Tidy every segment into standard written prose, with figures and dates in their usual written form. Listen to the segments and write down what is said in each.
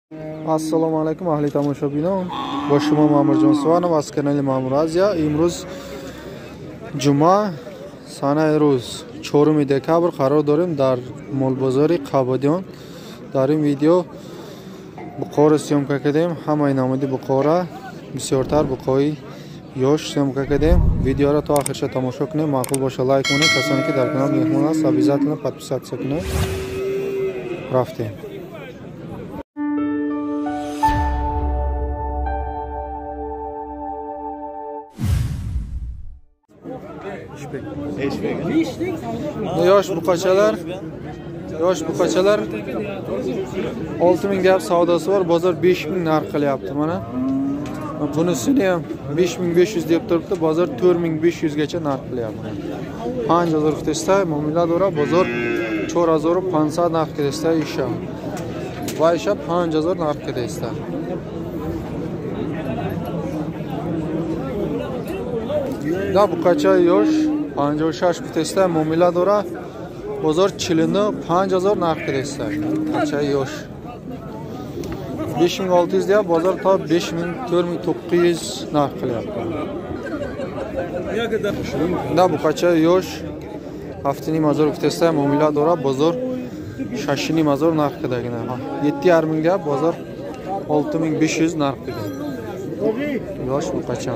Assalomu alaykum ahli tomoshabinон. Бо шумо Маъмурҷон Суванов аз канали Маъмур Азия. Имрӯз ҷумъа, санаи рӯз 4 декабр қарор дорем дар молбозори Қабодиён. Дар ин видео буқоро съёмка кардем. Ҳамаи намуди буқора, бисёртар буқои ёш съёмка кардем. Видеоро то охирша тамошо кунем. Маъқул боша лайк кунед. Касоне ки дар канал меҳмон аст, обязательно подписаться кунед. Рафтем. Yosh buqachalar, yosh buqachalar 6000 gap savdosi bor, bozor 5000 narx qilyapti mana. Bunisini ham 5500 deb turibdi, bozor 4500 gacha narx qilyapti. 5000 kutsa, muomala dora, bozor 4500 narx ketsa isha. Va isha 5000 narx ketsa. Da buqacha yosh 56 kutsa, muomala dora, bozor 45 narx ketsa. Buqacha yosh 5600 deya bozor to 5000 4900 narx qilyapti. Da buqacha yosh 7,5 kutsa, muomala dora, bozor 6,5 narx kedagina. 7,5 ga bozor 6500 narx degan. Yosh buqacha.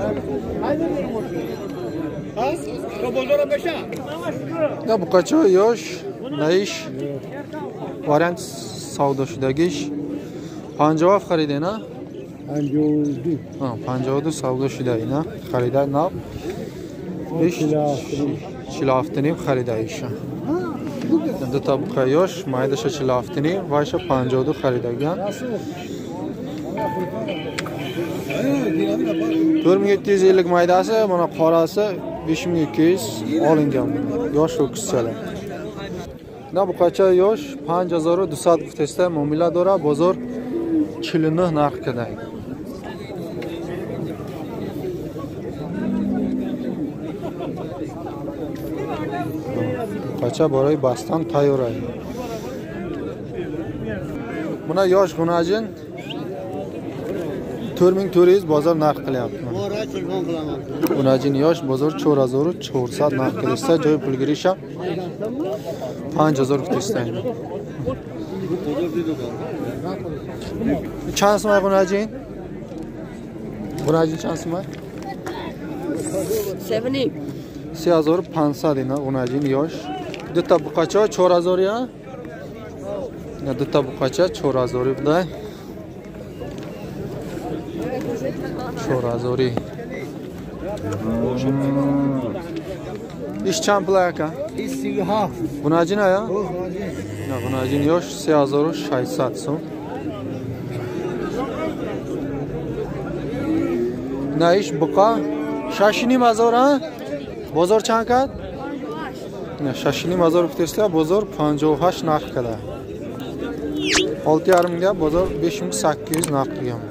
Da buqacha yosh naish variant savdo shudagish 57 xaridena 52. Ha, 52 savdo shudagina xarida nav 47 xarida isha. Duta buqa yosh maydasha 47 va isha 52 xaridagan. 4750 maydasi, mana qorasi 5200 olingan. Yosh o'kizchalar. Na buqacha yosh 5200 kutsa, muomala dora, bozor 49 narx kedak. Buqacha baroi bastan tayyor ay. Buna yosh g'unajin 4400 bozor narx qilyapti. G'unajin yosh bozor 4400 narx qilsa, joy pul girish ham 5000 kutsa. Чанд сумай г'унajin? G'unajin чанд сумай? 7. 3500 ина g'unajin yosh. Duta buqacha 4000 ya. Duta buqacha 4000 buday. 4000. Ish чанд pul aka? 37. G'unajin aya? G'unajin yosh 3600 so'm. Na ish buqa 6,5 ha? Bozor чанд кард? 6,5 kutsa, bozor 58 narx qiladi. 6,5 ga bozor 5800 narx qilgan.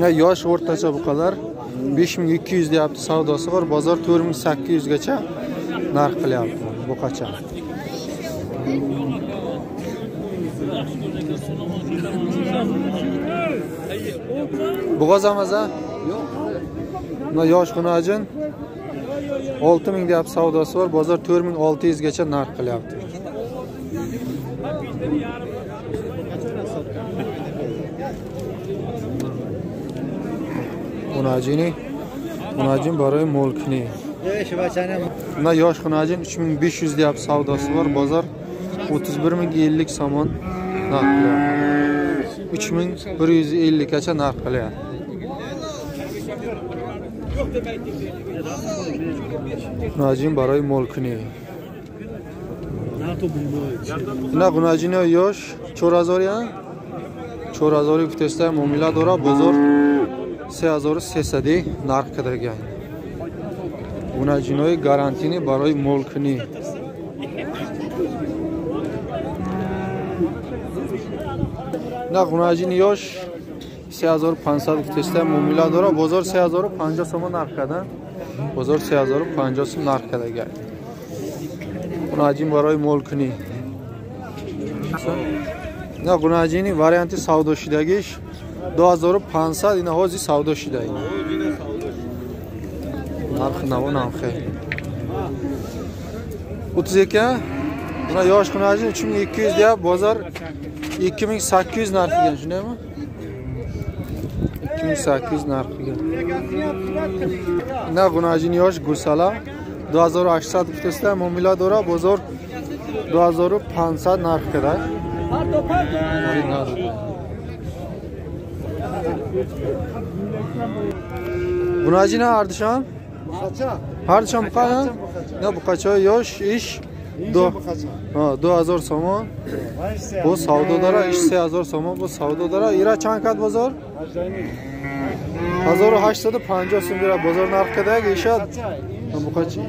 Na yosh o'rtacha buqalar 5200 deyapti savdosi bor, bozor 4800 gacha narx qilyapti buqacha. Bo'g'oz amaza? Yo'q. Buna yosh g'unajin 6000 deyapti savdosi bor, bozor 4600 gacha narx qilyapti. G'unajini, g'unajin baroi molkni. Buna yosh g'unajin 3500 deyapti savdosi bor, bozor 31050 somon narx qilyapti. 3150 gacha narx qilyapti. G'unajin baroi molkni. Buna g'unajini yosh 4000 ya. 4000 kutsa, muomala dora, bozor 3300 narx kedagan. G'unajinoy garantini baroi molkni. Na g'unajin yosh 3500 kutsa, muomala dora, bozor 3050 so'm narx kedan. Bozor 3050 so'm narx kedagan. G'unajin baroi molkni. Ина гунажини варианти савдо шидагиш 2500 ина ҳози савдо шида ина. Нархи наво намхе. 32 buna yosh xunajin 3200 deyapti, bozor 2800 narx qilgan, shundaymi? 2800 narx qilgan. Ina xunajin yosh gusala 2800 guftasida muomila dora, bozor 2500 narx kerak. Xunajin ardishon? Ardishon buqa? Na buqacha yosh ish 2000 somon. Bu savdo dora ish 3000 somon. Bu savdo dora ira чанд кат бозор? 1850 сум бира бозор нарх кадаг ишад. Buqacha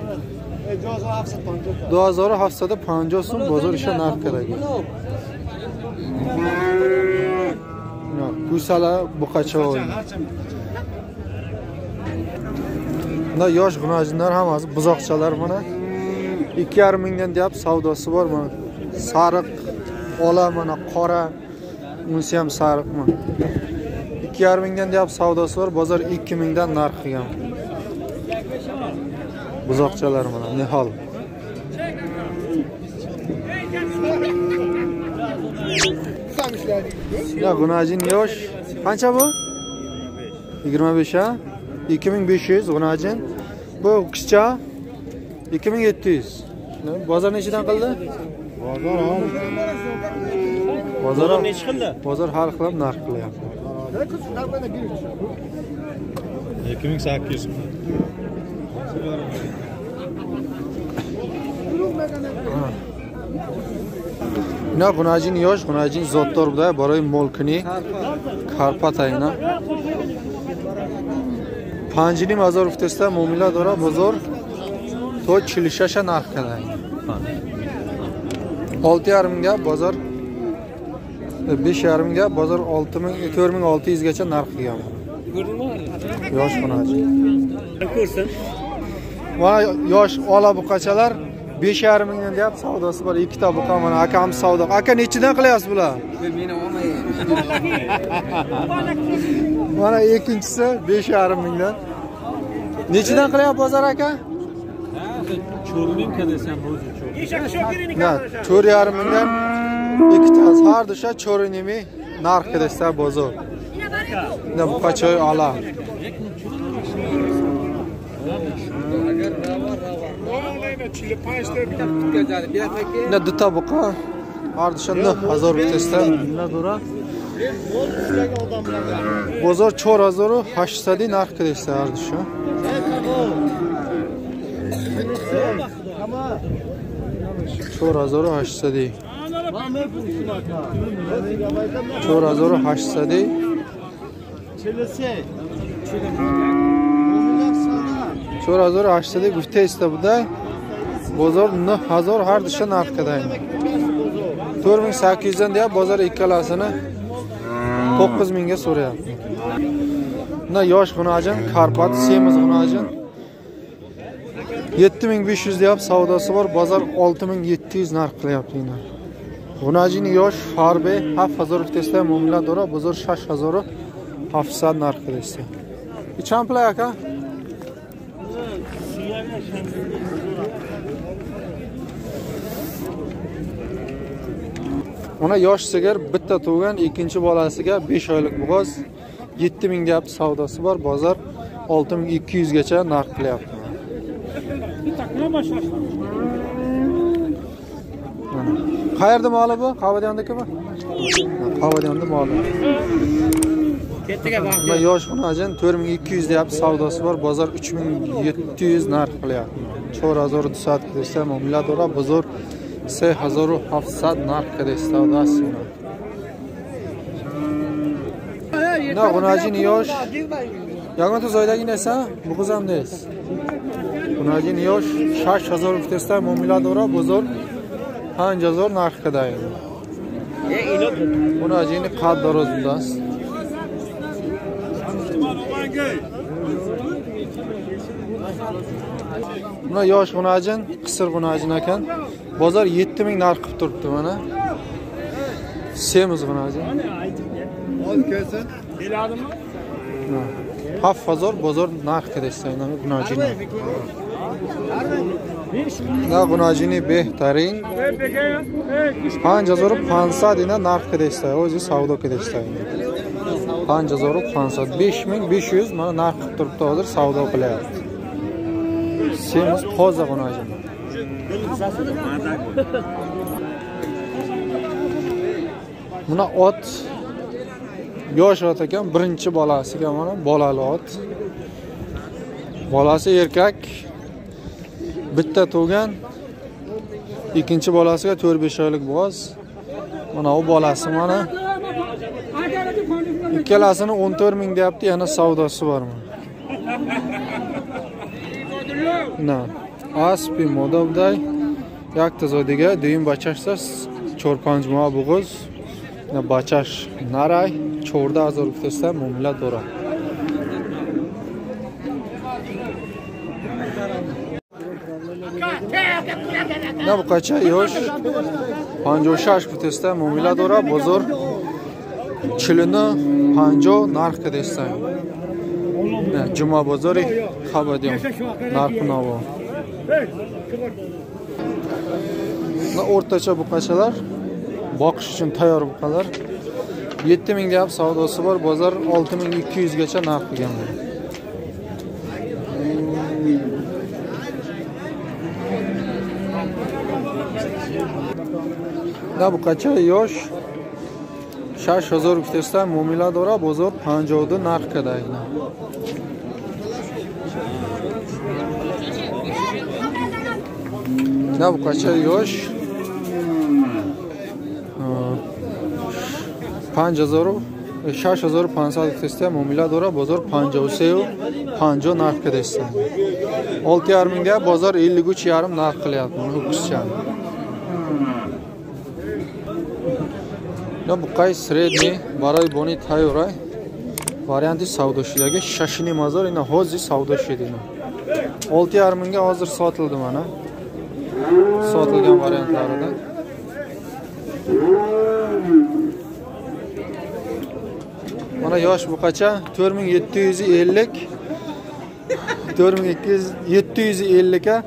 2750 сум бозор иша нарх кадаг. Гусала buqacha. Bunda yosh g'unajinlar hammasi buzoqchalar mana 2,5 mingdan deyapti savdosi bor mana. Sariq, ola mana qora, unisi ham sariq mana. 2,5 mingdan deyapti savdosi bor, bozor 2 mingdan narx qilgan. Buzoqchalar mana nihol. Ya g'unajin yosh qancha bu? 25 ha? 2500 g'unajin. Bu qizcha 2700. Bozor nechidan qildi? Bozor nechi qildi? Bozor har xil narx qilyapti. 2800. Ina g'unajin yosh, g'unajin zotdor buda baroi molkuni Karpat ayna. 5,5 гуфтаста муомила дора, бозор то 46 нарх кадай. 6,5 mingga bozor 5,5 mingga bozor 4600 gacha narx qilgan. Yosh xonajin. Ko'rsin. Mana yosh ola buqachalar 5,5 mingdan deyapti savdosi bor. Ikkita buqa mana akam savdo. Aka nechidan qilyapsiz bular? Meni olmay. Mana ikkinchisi 5,5 mingdan. Nechidan qilyapti bozor aka? 4 ming desam o'zi 4. Na, 4,5 mingdan ikkitasi har dusha 4,5 narx desa bozor. Na buqachoy ola. Na duta buqa har dusha 9000 guftasida dora. Bozor 4800 narx desa har dusha. 4800. 4800. 4800 gufta ista buda. Bozor 9000 har dusha narx kaday. 4800 dan deyapti bozor ikkalasini 9000 ga so'rayapti. Bunda yosh g'unajin, Karpat, semiz g'unajin 7500 deyapti savdosi bor, bozor 6700 narx qilyapti ina. G'unajin yosh farbe 7000 guftasida muomila dora, bozor 6700 narx qilyapti. Чанд pul aka? Ona yosh sigir bitta tug'gan, ikkinchi bolasiga 5 oylik bo'g'oz 7000 deyapti savdosi bor, bozor 6200 gacha narx qilyapti. Qayerda moli bu? Qavadiyondikimi? Qavadiyonda moli. Buna yosh xunajin 4200 deyapti savdosi bor, bozor 3700 narx qilyapti. 4200 desa muomila dora, bozor 3700 narx qilyapti savdosi. Na xunajin yosh. Yagona zoydagi nesa? Bu qiz ham nес. Xunajin yosh 6000 guftasida muomila dora, bozor 5000 narx qilyapti. Xunajini qad daroz budast. Buna yosh g'unajin, qisir g'unajin ekan. Bozor 7000 narx qilib turibdi mana. Semiz g'unaji. 7000 bozor narx kedesta ina g'unajini. На гунажини беҳтарин 5500 ина нарх кедеста, o'zi savdo кедеста. 5500 5500 mana narx qilib turibdi, hozir savdo qilyapti. Semiz toza g'unajini. Buna ot yosh ot ekan, birinchi bolasiga mana bolali ot. Bolasi erkak. Bitta tug'gan, ikkinchi bolasiga 4-5 oylik bo'g'oz. Mana u bolasi mana. Ikkalasini 14 ming deyapti, yana savdosi bor mana. Na, aspi modabday yakta zodiga duyum bachashsa 4-5 moh bo'g'oz. Na bachash naray 14000 rubl muomala dora. На буқача ёш 56 кутеста муомила дора, бозор 49 50 нарх кадеста. Ҷума бозори Хабадиён нарху наво. На o'rtacha buqachalar boqish uchun tayyor buqalar 7000 deyap savdosi bor, bozor 6200 gacha narx qilgan. На буқача ёш 6000 гуфтеста муомила дора, бозор 52 нарх када ина. На буқача ёш 5000 6500 гуфтеста муомила дора, бозор 53 50 нарх кадеста. 6,5 mingga bozor 53,5 narx qilyapti mana ho'kizcha. На буқай средний барои бони тайёрай варианти савдо шудаги 6,5 ина ҳозир савдо шуд ина. 6,5 mingga hozir sotildi mana. Sotilgan variantlarida. Mana yosh buqacha 4750 4750 ga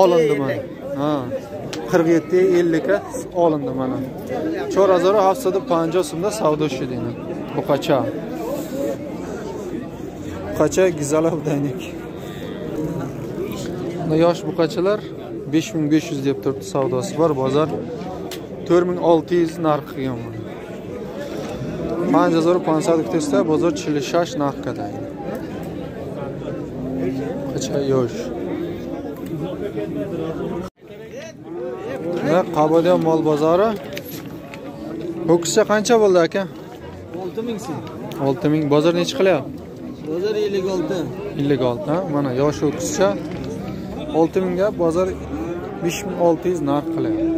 olindi mana. Ha. 47.50 ga olindi mana. 4750 so'mda savdo shudi ina. Buqacha. Buqacha gizalabdanik. Mana yosh buqachalar 5500 deb turibdi, savdosi bor, bozor 4600 narx qilgan mana. 5500 kutsa bozor 46 narx qiladi. Buqacha yosh. Qabodiyon mol bozori. Ho'kizcha qancha bo'ldi aka? 6000 so'm. 6000. Bozor necha qilyapti? Bozor 56. 56, ha? Mana yosh ho'kizcha 6000 ga, bozor 5600 narx qilyapti.